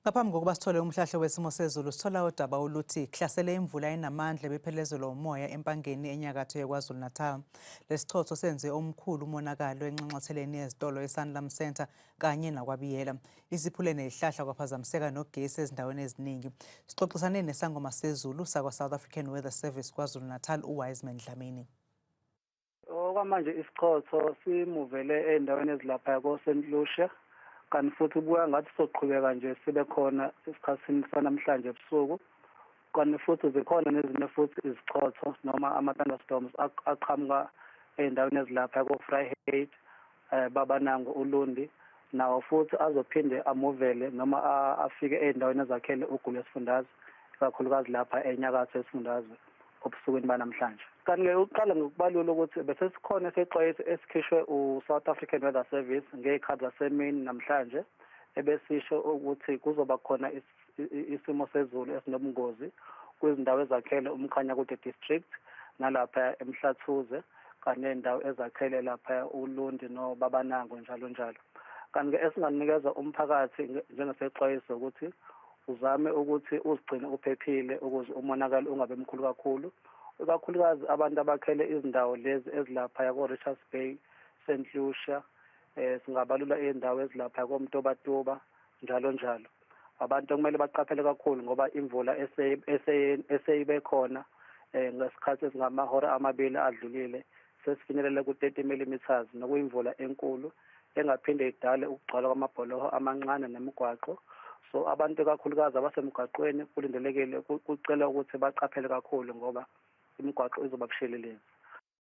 Ngaphambi kokuba sithole umhlahlo wesimo sezulu, sithola udaba oluthi kuhlasele imvula enamandla ebiphelezelwa umoya eMpangeni enyakatho yeKwaZulu-Natal. Lesichotho senze omkhulu umonakalo enxanxatheleni yezitolo eSanlam Centre kanye nakwaBiyela. Isiphule nezihlahla kwaphazamiseka nogesi ezindaweni eziningi. Sixoxisane nesangoma sezulu sakwa-South African Weather Service KwaZulu-Natal uWiseman Dlamini. Okwamanje isichotho simuvele ey'ndaweni ezilaphaya ko-St Lucia, kanti futhi kubuya ngathi soqhubeka nje sibe khona esikhathini sanamhlanje ebusuku. Kanti futhi zikhona nezinye futhi izichotho noma ama-thunderstorms aqhamuka ey'ndaweni ezilaphaya ko-Vryheid, Babanango, Ulundi, nawo futhi azophinde amuvele noma afike ey'ndaweni ezakhele ugu lwesifundazwe, ikakhulukazi lapha enyakatho yesifundazwe obusukwini banamhlanje. Kanti-ke uqala ngokubalula ukuthi bese sikhona isexwayiso esikhishwe u-South African Weather Service ngey'khathi zasemini namhlanje, ebesisho ukuthi kuzoba khona isimo sezulu esinobungozi kwizindawo ezakhele uMkhanyakude District nalapha eMhlathuze, kanye ney'ndawo ezakhele lapha uLundi noBabanango njalo njalo. Kanti-ke esinganikeza umphakathi njengesexwayiso ukuthi uzame ukuthi uzigcine uphephile ukuze umonakalo ungabe mkhulu kakhulu, ikakhulukazi abantu abakhele izindawo lezi ezilaphaya ko-Richards Bay, St Lucia, singabalula iy'ndawo ezilaphaya koMtubatuba njalo njalo. Abantu kumele baqaphele kakhulu ngoba imvula eseyibe khona ngesikhathi esingamahora 2 adlulile sesifinyelele ku-30 millimeters, nokuyimvula enkulu engaphinde idale ukugcwala kwamabholoho amancane nemigwaqo. So abantu kakhulukazi abasemgwaqweni kulindelekile kucelwa ukuthi baqaphele kakhulu ngoba imigwaqo izoba bushelelezi.